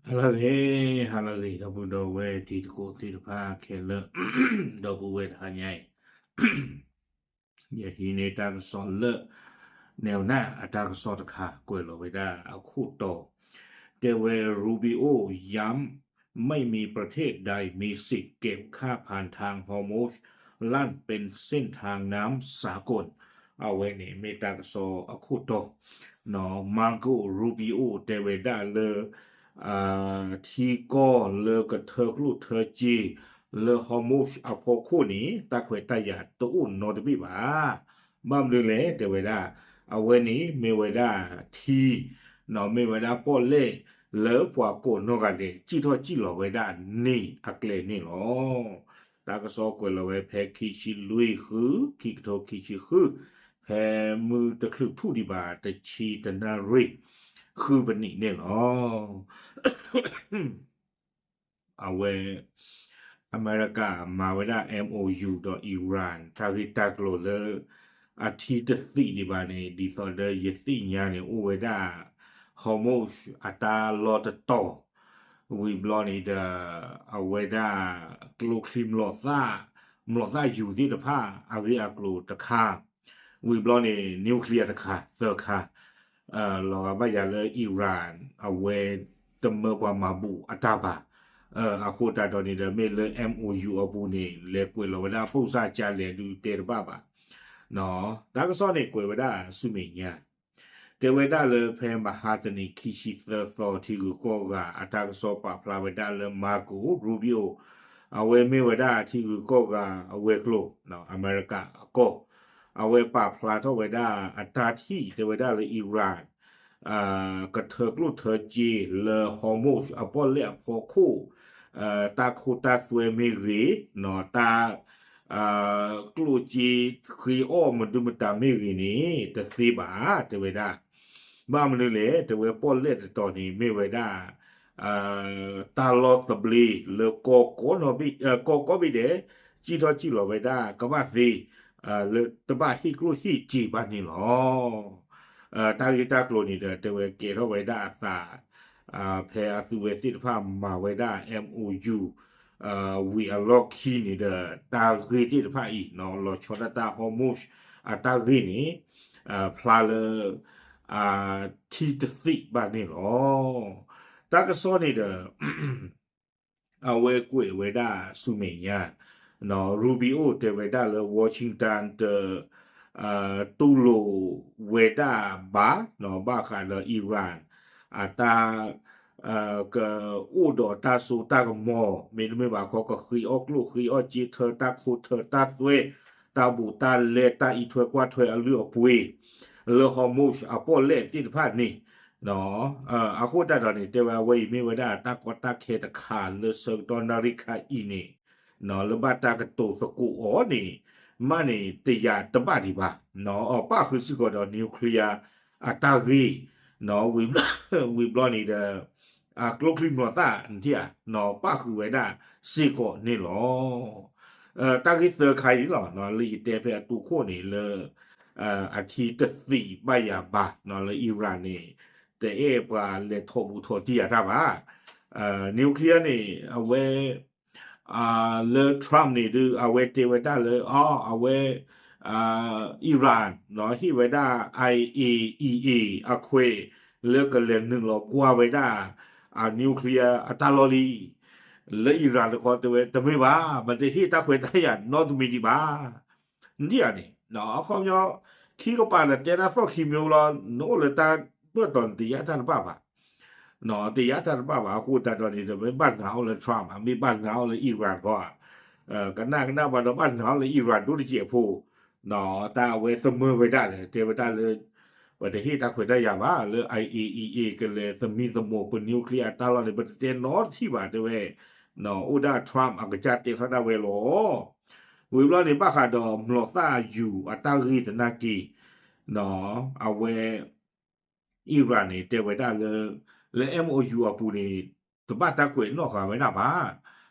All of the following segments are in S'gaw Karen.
ဟါလၢအဂ့ၤ, ဟါလၢအဂ့ၤ ဒီပုၢ်ဒီဝဲၢ်တံၤသကိးသ့ၣ်တဖၣ်ခဲလၢာ်, ဒီပုၢ်ဝဲၢ်တဟါညါအံၤ ယဟံးန့ၢ်တၢ်ကစီၣ်လၢ နဲဝ်နၢ်အတၢ်ကစီၣ်တခါ ကွဲးလီၤဝဲဒၣ်အခိၣ်တီ, တဲဝဲ Rubio ย้ำ ไม่มีประเทศใดมีสิทธิ์เก็บค่าผ่านทาง Hormuz ลั่นเป็นเส้นทางน้ำสากล အဝဲန့ၣ်မ့ၢ်တၢ်ကစီၣ်အခိၣ်တီ, Marco Rubio တဲဝဲဒၣ်လၢ ထံကီၢ်လၢကထၢကျိၣ်ထၢစ့ လၢ Hormuz အဖီခိၣ်န့ၣ် တၢ်ခွဲးတၢ်ယာ်တအိၣ်နီတဘ့ၣ်ဘၣ်. ဘၣ်မနုၤလဲၣ် တဲဝဲဒၣ်, အဝဲန့ၣ်မ့ၢ်ဝဲဒၣ်ထံ, မ့ၢ်ဝဲဒၣ်ပီၣ်လဲၣ်လၢပှၤကိးနီၢ်ဂၤဒဲး စံၣ်ထီၣ်စံၣ်လီၤဝဲဒၣ်န့ၣ်အကျဲန့ၣ်လီၤ. တၢ်ကစီၣ်ကွဲးလီၤဝဲဖဲခံဆံလွံၢ်ဃု, ခံကထိခံဆံဃု, ဖဲမုၢ်တချုးထူၣ်ဒံးဘၣ် တဆံတနၣ်ရံၣ် ဃုပနံးန့ၣ်လီၤ. အဝဲ အမဲရကၤမၤဝဲဒၣ် MOU ဒီး Iran တၢ်ဂ့ၢ်တၢ်ကျိၤလၢ အထံတသံးဒံးဘၣ်န့ၣ် ဒ်သိးဒီးယသ့ၣ်ညါန့ၣ် အိၣ်ဝဲဒၣ် Hormuz အတၢ်လီၢ်တတီၤ, ဝံၤဘျီန့ၣ်ဒီး အဝဲဒၣ် ကျိချံမျိာ်သၣ်, မျိာ်သၣ်ယူၤသ့ၣ်တဖၣ် အဂ့ၢ်အကျိၤတခါ, ဝံၤဘျီန့ၣ် nuclear တခါ သၢခါ လီၤဂာ်ဘၣ်ယၤလၢ Iran အဝဲတမၢပှၤမၤဘူၣ်အတၢ်ဘၣ်. အဃိသတးဒီးန့ၣ်ဒီး မ့ၢ်လၢ MOU အပူၤန့ၣ် လဲၤကွဲးလီၤဝဲဒၣ် ပိၢ်စၢ်ကလဲၣ်ဒုးတဲတဘၣ်ဘၣ်. တၢ်ကစီၣ်န့ၣ်ကွဲးဝဲဒၣ်ဆူမဲာ်ညါ, တဲဝဲဒၣ်လၢဖဲမဟါတနံၤခံဆံသၢသီ ထံဂုၤကီၢ်ဂၤအတၢ်ကစီၣ်ပာ်ဖျါဝဲဒၣ်လၢ Marco Rubio အဝဲမ့ၢ်ဝဲဒၣ်ထံဂုၤကီၢ်ဂၤအဝဲၤကျိၤ အမဲရကၤအကီၢ်, အဝဲပာ်ဖျါထီၣ်ဝဲဒၣ်အတၢ်ထံၣ် တဲဝဲဒၣ်လၢ Iran ကထၢကျိၣ်ထၢစ့လၢ Hormuz အပီၣ်လဲၣ်အဖီခိၣ်, တၢ်ခိတၢ်သွဲမ့ၢ်ဂ့ၤ, တၢ် ကျိၣ်စ့ဃ့အီၣ်မဒုမတၤမ့ၢ်ဂ့ၤန့ၣ် တသ့ဘၣ် တဲဝဲဒၣ်. ဘၣ်မနုၤလဲၣ် တဲဝဲပီၣ်လဲၣ်တတီၤန့ၣ် မ့ၢ်ဝဲဒၣ် တၢ်လီၢ်သဘျ့လၢ ကီၢ်ကိးဘ့ၣ်ဒဲး စံၣ်ထီၣ်စံၣ်လီၤဝဲဒၣ် ကဘၣ်သ့ လၢတဘၣ်ဟ့ၣ်ကျိၣ်ဟ့ၣ်စ့ဘၣ်န့ၣ်လီၤ. တၢ်ဂ့ၢ်တၢ်ကျိၤန့ၣ်ဒီး တဲဝဲကဲထီၣ်ဝဲဒၣ်အသး ဖဲအသုဝဲသ့ၣ်တဖၣ်မၤဝဲဒၣ် MOU ဝံၤအလီၢ်ခံန့ၣ်ဒီး တၢ်ဂ့ၢ်သ့ၣ်တဖၣ်အံၤ လီၤဆီဒၣ်တၢ် Hormuz အတၢ်ဂ့ၢ်န့ၣ် ဖျါလၢ ထံတသံးဘၣ်န့ၣ်လီၤ. တၢ်ကစီၣ်န့ၣ်ဒီး အဝဲကွဲးဝဲဒၣ်ဆူမဲာ်ညါ Rubio တဲဝဲဒၣ်လၢ Washington တ တူၢ်လိာ်ဝဲဒၣ်ဘၣ် ဘၣ်ဃးဒီး Iran အတၢ် ကအိၣ်ဒီးတၢ်စိတၢ်ကမီၤ မ့တမ့ၢ်ဘၣ်ခီ ကဃ့အီၣ်ကျိၣ်ဃ့အီၣ်စ့ ထၢတၢ်ခိထၢတၢ်သွဲ တၢ်ဘူးတၢ်လဲ တၢ်အံးထွဲကွၢ်ထွဲအလုၢ်အပှ့ၤ လၢ Hormuz အပီၣ်လဲၣ်သ့ၣ်တဖၣ်န့ၣ် အဃိသတးဒီးန့ၣ် တဲဝဲအဝဲအံၤမ့ၢ်ဝဲဒၣ်တၢ်ကီတၢ်ခဲတခါလၢဆၢကတီၢ်နၣ်ရံၣ်ခါအံၤန့ၣ် လၢဘၣ်တၢ်ကတိၤသကိးအီၤန့ၣ် မ့ၢ်န့ၣ်တယာ်တဘၣ်ဒံးဘၣ် အပၣ်ဃုာ်စ့ၢ်ကီးဒီး nuclear အတၢ်ဂ့ၢ် ဝံၤဘျီန့ၣ်ဒီး ကျိချံမျိာ်သၣ် နထံၣ်ဧါ ပၣ်ဃုာ်ဝဲဒၣ်စ့ၢ်ကီးန့ၣ်လီၤ. တၢ်ဂ့ၢ်သၢခါအံၤလီၤ လၢယတဲဖဲအတိခိၣ်န့ၣ်လၢ အထံတသံးဘၣ်ယၤဘၣ် လၢ Iran န့ၣ် တအဲၣ်ပှၤလဲၤထီၣ်ဘူးထီၣ်တံၢ်ယၤတၢ်ဘၣ်. nuclear န့ၣ် အဝဲ လၢ Trump န့ၣ်ဒုး အဝဲတဲဝဲဒၣ်လၢ အ အဝဲ Iran ဟ့ၣ်ဝဲဒၣ် IAEA အခွဲး လၢကလဲၤနုာ်လီၤကွၢ်ဝဲဒၣ် အ nuclear အတၢ်လီၢ်လံ. လၢ Iran တခီတဲဝဲ တမ့ၢ်ဘၣ် ပတဟ့ၣ်တၢ်ခွဲးတၢ်ယာ်နီတမံၤဒံးဘၣ် နထံၣ်ဧါန့ၣ် အခီပညီ ခံကပၤဒီးတဲတၢ်သီၣ်ခံမံၤလီၤ နအိၣ်လၢတၢ်ပၢၢ်တီၤန့ၣ် တယာ်တၢ်တဘၣ်ဘၣ် တယာ်တၢ်တဘၣ်ဘၣ် အဃိသတးဒီးန့ၣ်ဒီး မ့ၢ်ဘၣ်နာ်အီၤလၢ Trump ဧါ မ့ၢ်ဘၣ်နာ်အီၤလၢ Iran တခီဧါ ကနၣ်ကနၣ်ဘၣ်ဒီး ဘၣ်နာ်အီၤလၢ Iran ဒိၣ်တစဲးဖိ တၢ်အဝဲသမၢဝဲဒၣ်ဒီး တဲဝဲဒၣ်လၢ ပတဟ့ၣ်တၢ်ခွဲးတၢ်ယာ်ဘၣ် လၢ IAEA ကလဲၤသမံသမိးပ nuclear အတၢ်လီၢ်န့ၣ် ပတတဲနီတထံၣ်ဘၣ် တဲဝဲ အိၣ်ဒၣ် Trump အကစၢ်တဲထီၣ်ဒၣ်ဝဲလီၤ. ဝံၤဘျီန့ၣ် ဘၣ်ဃးဒီးမျိာ်သၣ်ယူၤအတၢ်ဂ့ၢ်သနာ်က့ အဝဲ Iran န့ၣ် တဲဝဲဒၣ်လၢ လၢ MOU အပူၤန့ၣ် တဘၣ်တၢ်ကွဲးနီၣ်ဃာ်ဝဲဒၣ်ဘၣ်.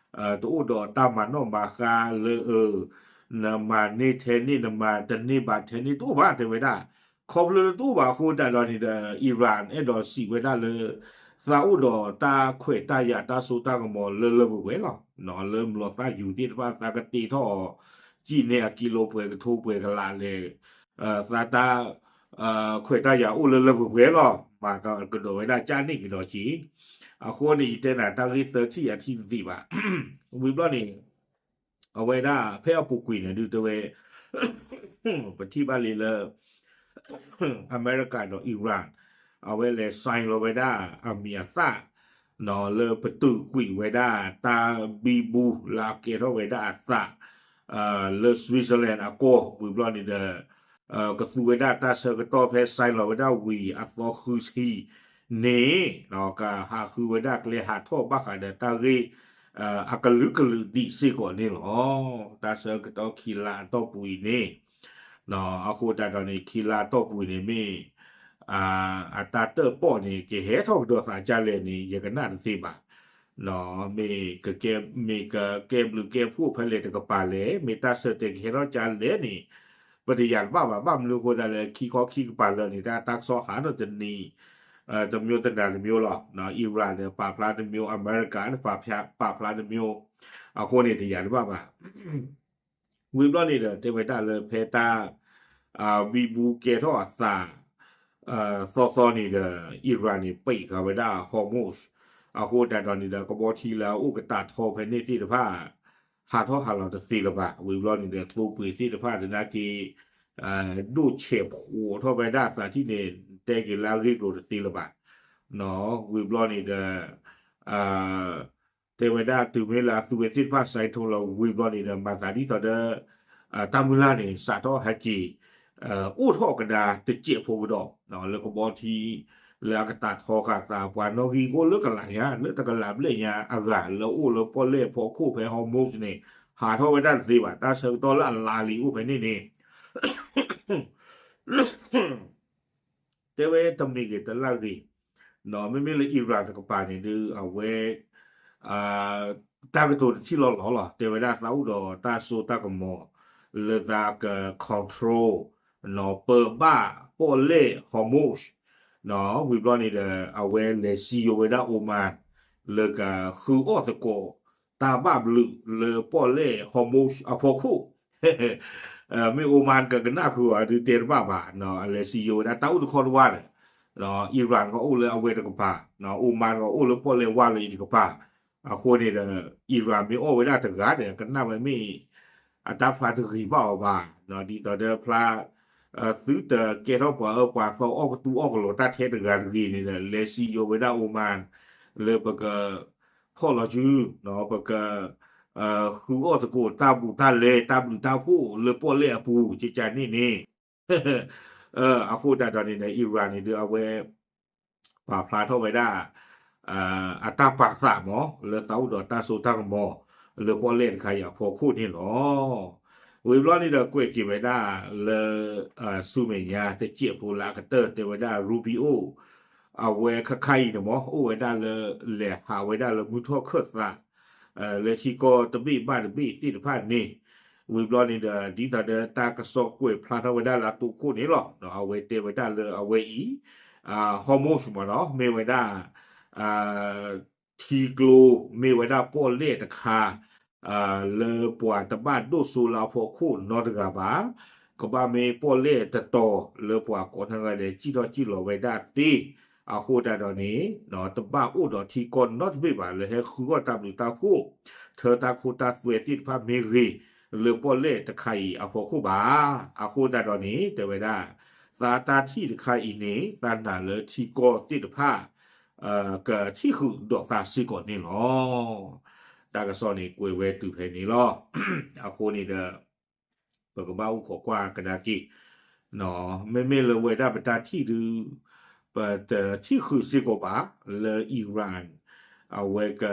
တအိၣ်ဒီးတၢ်မၤနီၣ်မၤဃါလၢ နမၤန့ၢ်ထဲန့ၣ် နမၤတန့ၢ်ဘၣ်ထဲန့ၣ် တအိၣ်ဘၣ် တဲဝဲဒၣ်. ခီဖျိလၢတအိၣ်ဘၣ်အဃိသတးဒီးန့ၣ်ဒီး Iran အဲၣ်ဒိးစံးဝဲဒၣ်လၢ သးအိၣ်ဒီးတၢ်ခွဲးတၢ်ယာ်တၢ်စိတၢ်ကမီၤလၢလၢပှဲၤပှဲၤလီၤ. လၢမျိာ်သၣ်ယူၤသ့ၣ်တဖၣ် သးကတ့ထီၣ်အီၤ ကံၣ်န့ၢ်အကံလိပှဲၤကထိပှဲၤကလးလဲၣ်, သးတၢ် ခွဲးတၢ်ယာ်အိၣ်လၢလၢပှဲၤပှဲၤလီၤ. မၤကဒီးဝဲဒၣ်ကၢ်န့ၣ်ကဒီးက့ၤ, အဃိန့ၣ် ယတဲနၤတၢ်ဂ့ၢ်သၢထံၣ်အထံၣ်တသ့ဘၣ်. ဝံၤဘျီန့ၣ် အဝဲဒၣ်ဖဲအပူၤကွံာ်န့ၣ်ဒုးတဲဝဲ ပထံၣ်ဘၣ်လံလၢ အမဲရကၤဒီး Iran အဝဲလဲၤ sign လီၤဝဲဒၣ်အမံၤအသၣ် လၢပတုာ်ကွံာ်ဝဲဒၣ်တၢ်ဘံဘူလၢအကဲထီၣ်ဝဲဒၣ်အသး လၢ Switzerland အကီၢ် ဝံၤဘျီန့ၣ်ဒီး ကသူဝဲဒၣ်တၢ်ဆၢကတီၢ်ဖဲ sign လီၤဝဲဒၣ်ဝံၤအသီဃုဆံန့ၣ် ကဟးဃုဝဲဒၣ်ကျဲဟးထီၣ်ဘၣ်ဃးဒီးတၢ်ဂ့ၢ် အကလုာ်ကလုာ်ဒံးစ့ၢ်ကီးန့ၣ်လီၤ. တၢ်ဆၢကတီၢ်ခံလါအတီၢ်ပူၤအံၤန့ၣ် အဃိသတးဒီးန့ၣ် ခံလါအတီၢ်ပူၤအံၤန့ၣ်မ့ၢ် အတၢ်တၢၣ်ပီၣ်န့ၣ် ကဟဲထီၣ်ကဒီးသးကၢ်လဲၣ်န့ၣ် ယကနၣ်တသ့ဘၣ်. မ့ၢ်ကကဲဘျုးကဲဖှိၣ်ဖဲလဲၣ်တကပၤလဲၣ်, မ့ၢ်တၢ်ဆၢတဲာ်ကဟဲထီၣ်ကၢ်လဲၣ်န့ၣ် ပတယာ်တဘၣ်ဘၣ်. ဘၣ်မနုၤအဃိသတးလဲၣ် ခံခီခံကပၤလၢာ်န့ၣ် တၢ် တၢ်ကစီၣ်ဟးထီၣ်တနံၤ တမျိုးတနၤတမျိုးလီၤ. Iran ဒီးပာ်ဖျါတမျိုး, အမဲရကၤဒီးပာ်ဖျါတမျိုး, အဃိန့ၣ်တယာ်တဘၣ်ဘၣ်. ဝံၤဘျီန့ၣ်ဒီး တဲဝဲဒၣ်လၢဖဲတၢ် ဘံဘူကဲထီၣ်အသး သီသီန့ၣ်ဒီး Iran န့ၣ် ပိတ်ဃာ်ဝဲဒၣ် Hormuz အဃိသတးဒီးန့ၣ်ဒီး ကဘီထံလၢအအိၣ်ကတၢၢ်ထီဖဲန့ၣ်သ့ၣ်တဖၣ် ဟးထီၣ်ဟးလီၤတသ့လၢၤဘၣ်. ဝံၤဘျီန့ၣ်ဒီး သိပှ့ၤသ့ၣ်တဖၣ်သနာ်က့ ဒိၣ်ဆဲးဖှိးထီၣ်ဝဲဒၣ်အသးထံၣ်န့ၣ် တဲက့ၤလၢအဂ့ၢ်ကျိၤတသ့လၢၤဘၣ်. ဝံၤဘျီန့ၣ်ဒီး တဲဝဲဒၣ်တုၤမ့ၢ်လၢအသူဝဲသ့ၣ်တဖၣ်စဲးထီၣ်လီၤဝံၤဘျီန့ၣ်ဒီး မၤသးဒ်သိးဒီး တၢ်မုၢ်လၢ်န့ၣ် စးထီၣ်ဟဲက့ၤ အိၣ်ထီၣ်ကဒါတစဲးဖိကဒီး လၢကဘီထံ လၢအကတၢၢ်ထီဃာ်သးပှၤနီၣ်ဂံၢ်ကအိၣ်လၢကလးညါ လၢတကလးဘျဲၣ်ညါအဂၤလၢအိၣ်လၢပီၣ်လဲၣ်အဖီခိၣ်ဖဲ Hormuz န့ၣ် ဟးထီၣ်ဝဲဒၣ်တသ့ဘၣ်. တၢ်ဆၢကတီၢ်လၢအလါလံအိၣ်ဖဲန့ၣ်န့ၣ် တဲဝဲတမ့ၢ်ဂ့ၤတလၢ်ဂ့ၤ, မ့မ့ၢ်လၢ Iran တကပၤန့ၣ်ဒုး အဝဲ တၢ်ကတိၤတထံၣ်လီၤလီၤလီၤ. တဲဝဲဒၣ်သးအိၣ်ဒီးတၢ်စိတၢ်ကမီၤ လၢသးက control ပၢဘၣ်ပီၣ်လဲၣ် Hormuz ဝံၤဘျီန့ၣ်ဒီး အဝဲလဲၤစံယိၤဝဲဒၣ် Oman လၢကဃုအီၣ်သကိး တၢ်ဘၣ်ဘျုးလၢပီၣ်လဲၣ် Hormuz အဖီခိၣ် မ့ၢ် Oman ကကနၣ်ဃုာ်အီၤဒုးတဲတဘၣ်ဘၣ်, အလဲၤစံယိၤဝဲဒၣ်တၢ်အိၣ်တခီတဝၢ်ဒီး Iran ကအိၣ်လၢအဝဲတကပၤ, Oman ကအိၣ်လၢပီၣ်လဲၣ်ဝါလၢအံၤတကပၤ, အဃိန့ၣ်ဒီး Iran မ့ၢ်အီၣ်ဝဲဒၣ်တဂၤဒီး ကနၣ်ဝဲမ့ၢ် အတၢ်ဖျါတဂ့ၤဘၣ်အီၤဘၣ်, ဒ်သိးဒီးဖျါ သုတကဲထီၣ်ပှၤအၢပှၤသီအီၣ်ကသူအီၣ်ကလီၤတၢ်ထဲတဂၤတဂ့ၤန့ၣ်ဒီး လဲၤစံယိၤဝဲဒၣ် Oman လၢပက ဖီၣ်လီၤစု ပက ဃုအီၣ်သကိးတၢ်ဘူးတၢ်လဲ တၢ်ဘျုးတၢ်ဖှိၣ်လၢပီၣ်လဲၣ်အပူၤ ကကန့ၣ်န့ၣ် အဃိသတးဒီးန့ၣ်ဒီး Iran န့ၣ်ဒီးအဝဲ ပာ်ဖျါထီၣ်ဝဲဒၣ် အတၢ်ပာ်သးမး လၢသးအိၣ်ဒီးတၢ်စိတၢ်ကမီၤ လၢပီၣ်လဲၣ်တခါအံၤအဖီခိၣ်န့ၣ်လီၤ. ဝံၤဘျီန့ၣ်ဒီးကွဲးက့ၤဝဲဒၣ်လၢ ဆူမဲာ်ညါတစဲးဖိလၢအကတၢၢ်တဲဝဲဒၣ် Rubio အဝဲခါခါအံၤန့ၣ်မး အိၣ်ဝဲဒၣ်လၢ လဲၤဟးဝဲဒၣ်လၢမုၢ်ထီၣ်ခၢၣ်သး လၢထံကီၢ်တဘ့ၣ်ဘၣ်တဘ့ၣ်သ့ၣ်တဖၣ်န့ၣ် ဝံၤဘျီန့ၣ်ဒီး ဒ်သိးဒီးတၢ်ကစီၣ်ကွဲးဖျါထီၣ်ဝဲဒၣ်လၢအတိခိၣ်န့ၣ်လီၤ. အဝဲတဲဝဲဒၣ်လၢအဝဲအံၤ Hormuz မးနီၤ မ့ၢ်ဝဲဒၣ် ထံကျိ မ့ၢ်ဝဲဒၣ်ပီၣ်လဲၣ်တခါ လၢပှၤတဘၣ်ဒိၣ်စိလၢအဖီခိၣ်နီတဂၤဘၣ်. ကဘၣ်မ့ၢ်ပီၣ်လဲၣ်တတီၤလၢပှၤကိးနီတဂၤလဲၣ် စံၣ်ထီၣ်စံၣ်လီၤဝဲဒၣ်သ့ အဃိသတးဒီးန့ၣ် တဘၣ်အိၣ်ဒီးထံကီၢ်နီတဘ့ၣ်ဘၣ် လၢဟဲဃုအီၣ်တၢ်ဘျုးတၢ်ဖှိၣ် ထၢတၢ်ခိတၢ်သွဲသ့ၣ်တဖၣ်မ့ၢ်ဂ့ၤ လၢပီၣ်လဲၣ်တခါအံၤအဖီခိၣ်ဘၣ်. အဃိသတးဒီးန့ၣ် တဲဝဲဒၣ် သးတၢ်ထံၣ်တခါအံၤန့ၣ် သးနာ်လၢထံကီၢ်သ့ၣ်တဖၣ် ကထံၣ်ဃုာ်ဒီးသးစ့ၢ်ကီးန့ၣ်လီၤ. တၢ်ကစီၣ်န့ၣ်ကွဲးဝဲတုၤဖဲန့ၣ်လီၤ. အဃိန့ၣ်ဒီး ပကဘၣ်အိၣ်ခိးကွၢ်ကဒါက့ၤ မ့မ့ၢ်လၢဝဲဒၣ်ပတၢ်ထံၣ်ဒုး ပတထံၣ်ဃုာ်စ့ၢ်ကီးဘၣ် လၢ Iran အဝဲက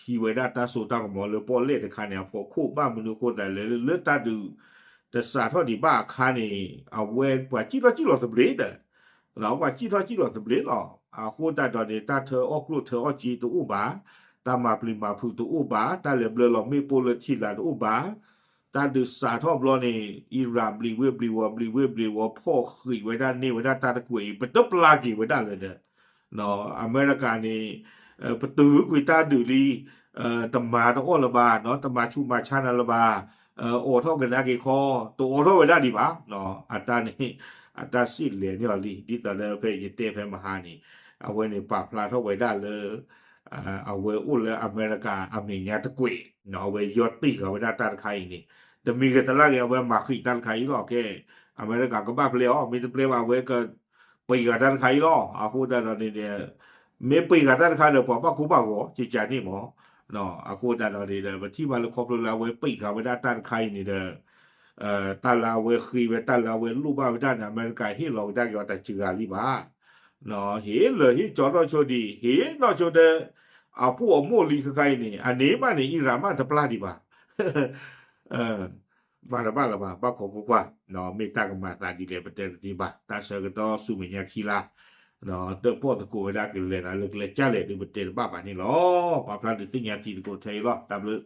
ဟံးဝဲဒၣ်တၢ်စိတၢ်ကမီၤလၢပီၣ်လဲၣ်တခါန့ၣ် အဖီခိၣ်ဘၣ်မနုၤအဃိသတးလဲၣ် လၢတၢ်ဒုး တစးထီၣ်ဒံးဘၣ်အခါန့ၣ် အဝဲပှၤစံၣ်ထီၣ်စံၣ်လီၤသဘျ့ဒီး ပှၤစံၣ်ထီၣ်စံၣ်လီၤသဘျ့လီၤ. အဃိသတးဒီးန့ၣ် တၢ်ထၢအီၣ်ကျိၣ်ထၢအီၣ်စ့တအိၣ်ဘၣ်, တၢ်မၤပျံၤမၤဖုးတအိၣ်ဘၣ်, တၢ်လဲၤဘျၢလီၤမ့ၣ်ပိၢ်လၢထံလာ်တအိၣ်ဘၣ်, တၢ်ဒုးစးထီၣ်ဘျီန့ၣ် Iran ဘျံးဝ့ၢ်ဘျံးဝီၤ ဘျံးဝ့ၢ်ဘျံးဝီၤ ဖီၣ်ဃံးဝဲဒၣ်န့ၢ်ဝဲဒၣ်တၢ်တကွဲးအံၤ ပတပျၢ်က့ၤဝဲဒၣ်လၢၤဒီး အမဲရကၤန့ၣ် ပတုာ်ကွံာ်တၢ်ဒုးလံ, တမၤတအီၣ်လၢၤဘၣ်, တမၤဆူးမၤဆါနၤလၢၤဘၣ်, အိးထီၣ်ကဒါက့ၤခီ, တအိးထီၣ်ဝဲဒၣ်ဒံးဘၣ်. အတၢ်န့ၣ် အတၢ်စံၣ်လဲၤန့ၢ်အီၤလံ, ဒ်သိးလၢဖဲယတဲဖဲမဟါန့ၣ် အဝဲန့ၣ်ပာ်ဖျါထီၣ်ဝဲဒၣ်လၢ အဝဲအိၣ်လၢအမဲရကၤအမဲာ်ညါတကွဲး, အဝဲယီၢ်တံၢ်ဃာ်ဝဲဒၣ်တၢ်တခါအံၤန့ၣ်, တမံၤဂ့ၤတလၢ်ဂ့ၤ အဝဲမၤဃံးတၢ်တခါအံၤလီၤ. ကဲ အမဲရကၤကဘၣ်ပျဲအီၤ, မ့ၢ်တပျဲဘၣ် အဝဲကပှ့ၤဃာ်တၢ်တခါအံၤလီၤ. အဃိသတးဒီးန့ၣ်ဒီး မ့ၢ်ပှ့ၤဃာ်တၢ်တခါဒီး ပှၤဘၣ်ကိၢ်ဘၣ်ဂီၤ ကကန့ၣ်မး. အဃိသတးဒီးန့ၣ်ဒီး ပထံၣ်ဘၣ်လၢခီဖျိလၢအဝဲပှ့ၤဃာ်ဝဲဒၣ်တၢ်တခါအံၤန့ၣ်ဒီး တၢ်လၢအဝဲဃ့ဝဲ တၢ်လၢအဝဲလိၣ်ဘၣ်ဝဲဒၣ်န့ၣ် အမဲရကၤဟ့ၣ်လီၤကဒါက့ၤအီၤတစှၤလံဘၣ်. ဟ့ၣ်လၢာ်ဟ့ၣ်ကၠီနီၢ်ဆိဒံး ဟ့ၣ်နီၢ်ဆိဒီး အဖှီၣ်အမိၢ်လံခဲခါအံၤန့ၣ် အန့ၣ်မးန့ၣ် အံရၣ်မးတပျၢ်ဒံးဘၣ်. မၤတဘၣ်လၢၤဘၣ် ဘၣ်ခိးကွၢ်ကွၢ်, မ့ၢ်တၢ်ကမၤသးဒ်လဲၣ် ပတဲတသ့ဘၣ်. တၢ်ဆၢကတီၢ်ဆူမဲာ်ညါခံလါ တၢၣ်ပီၣ်သကိးဝဲဒၣ်ကလဲၤသးလၢကျဲကၢ်လဲၣ်ဒီး ပတဲတဘၣ်ဘၣ်န့ၣ်လီၤ. ပာ်ဖျါဒုးသ့ၣ်ညါထံသကိးထဲအံၤလီၤ. တၢ်ဘျုး